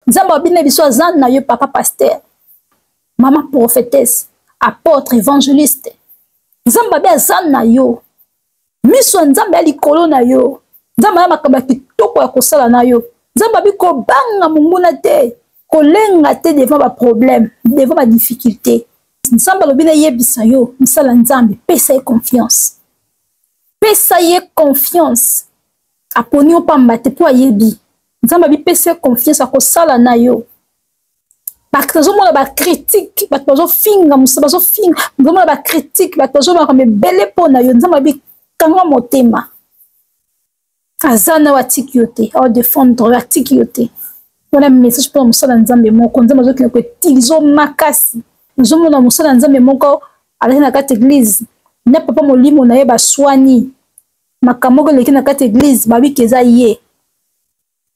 Nzambe alobi na biso aza na yo, papa pasteur, mama prophétesse, apôtre, évangéliste. Nzambe abi aza na yo. Miso ya Nzambe ya likolo na yo. Nzambe ya makambo ya kitoko ya kosala na yo. Nzambe abi kobanga monguna te, kolenga te devant ba problème, devant ba difficulté. Nzambe alobi nayebisa yo, mosala Nzambe, pesa ye confiance. Pesa ye confiance. Aponi yo pamba te mpo ayebi. Nzambe abi pesa ye confiance, akosala na yo. Bato bazomona ba critique, bato bazofinga mosa, bazofinga, bazomona ba critique, bato bazomona makambo ebele mpo na yo. Nzambe abi kanga motema. Aza na yo, atiki yo te, aodefendre yo, atiki yo te. Wana message mpo na mosala Nzambe moko. Nzambe azokende koutilize makasi. Ozomona mosala Nzambe moko alaki na kati eglise na papa molimo na ye baswani, makambo moko eleki na kati eglise, babiki eza ye.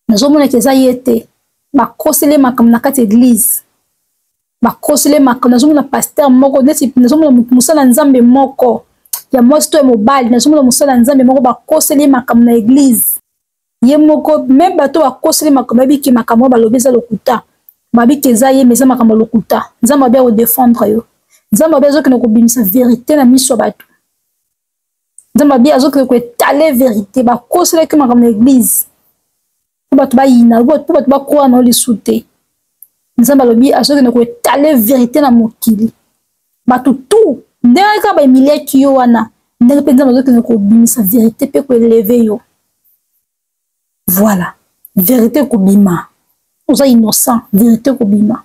Nazomona ke eza ye te, bakoseli makambo na kati eglise, bakoseli makambo. Nazomona pasteur moko neti, nazomona mosala Nzambe moko ya mwasi to ya mobali, nazomona mosala Nzambe moko bakoseli makambo na eglise ye moko. Me bato bakoseli makambo, bayebiki makambo oyo balobi eza lokuta, babiki eza ye, me eza makambo ya lokuta. Nzambe abi akodefendre yo. Nzambe abi azokende kobimisa verité na miso ya bato. Nzambe abi azokende koetale verité. Bakoselaki makambo na eglise mpo bato bayina, mpo bato bakroa na yo lisu te. Nzambe alobi azokende koetale verité na mokili, bato tu ndenge kaka baemiliaki yo wana, ndenge mpe Nzambe azokende kobimisa verité mpe koeleve yo. Voilà, verité kobima, oza innocent, verité kobima.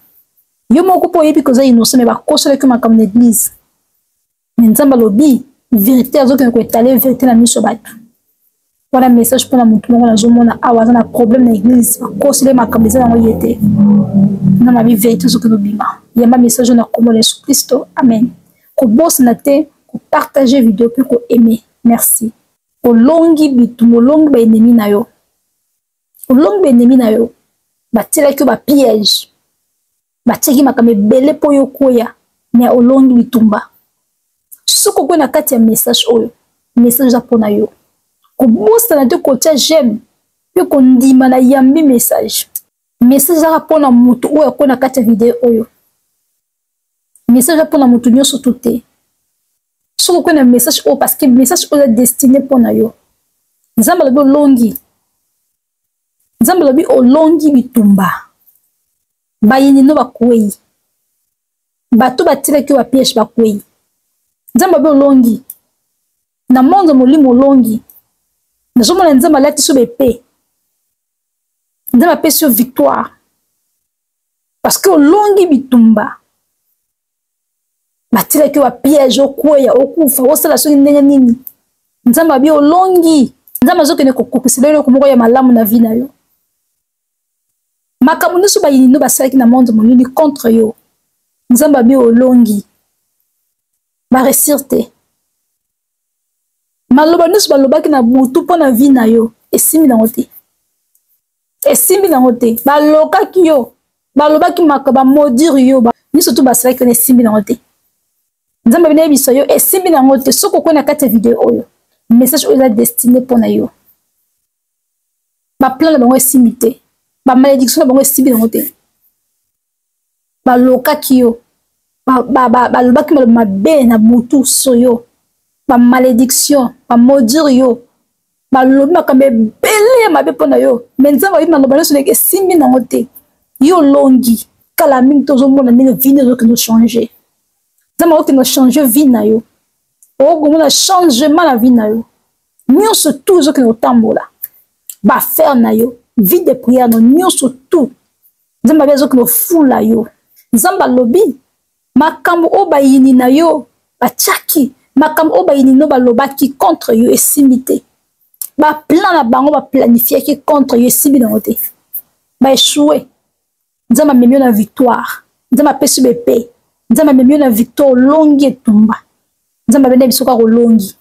Yo moko mpo oyebi koza innocent, me bakoselaki makambo na eglise. Me Nzambe alobi verité, azokende koetale verité na miso bato. Wana message mpona motu moko nazomona awa aza na problème na église, bakosele makambo eza yango ye te. Nzambe abi verité ezokende obima. Yamba message na kombo na Yesu Kristo, amen. Kobosana te kopartage video mpe koaime. Merci. Olongi bitumba, olongi baennemi na yo, olongi baennemi na yo. Batielaki yo bapiège, batiaki makambo ebele mpo yo okweya, me olongi bitumba. Soki okwei na kati ya message oyo, message eza mpo na yo. Kobosana te kotia j'aime mpe kondima na yambi message. Message ezaka mpo na motu oyo akwei na kati ya video oyo. Message eza mpo na motu nyonso tu te. Soki okwei na message oyo, parce que message oyo eza destiné mpo na yo. Nzambe alobi olongi. Nzambe alobi olongi bitumba. Bayini no bakwei. Bato batilaki yo bapiège bakwei. Nzambe alobi olongi. Na monde molimo olongi. Nazomona Nzambe alatisi yo bepe. Nzambe apesi yo victoire. Parce que olongi bitumba. Batilaki yo bapiège, okweya, okufa, osala soki ndenge nini. Nzambe abi olongi. Nzambe azokende kokokisela eloko moko ya malamu na vie na yo. Makambo nyonso bayini no basalaki na monde molili contre yo, Nzambe abi olongi. Baresir te. Maloba nyonso balobaki na butu mpo na vie na yo esimbi nango te, esimbi nango te. Balokaki yo, balobaki maka, bamodire yo, nyonso tu basalaki wana esimbi nango te. Nzambe abina yebisa yo esimbi nango te. Soki okwei na kati ya video oyo, message oyo eza destiné mpo na yo. Baplan na bango esimbi te, bamalédiction na bango esimbi nango te. Balokaki yo, balobaki maloba mabe na butu soyo, bamalédiction, bamaudire yo, balobi makambo ebele ya mabe mpo na yo. Me Nzambe ayebi maloba nyonso ndenge esimbi nango te. Yo olongi. Kala mingi tozomona ndenge vie ezokende ochange. Nzambe akokende ochange vie na yo, okomona changement na vie na yo nyonso tout ezokende kotambola, baaffaire na yo, vie de prière na nyonso tout. Nzambe abi azokende ofula yo. Nzambe alobi makambo oyo bayini na yo batiaki, makambo oyo bayini no balobaki contre yo esimbi te. Baplan na bango baplanifiaki contre yo esimbi nango te, baechoue. Nzambe amemi yo na victoire. Nzambe apesi yo bepe. Nzambe amemi yo na victoire, olongi etumba. Nzambe abenda biso kaka olongi.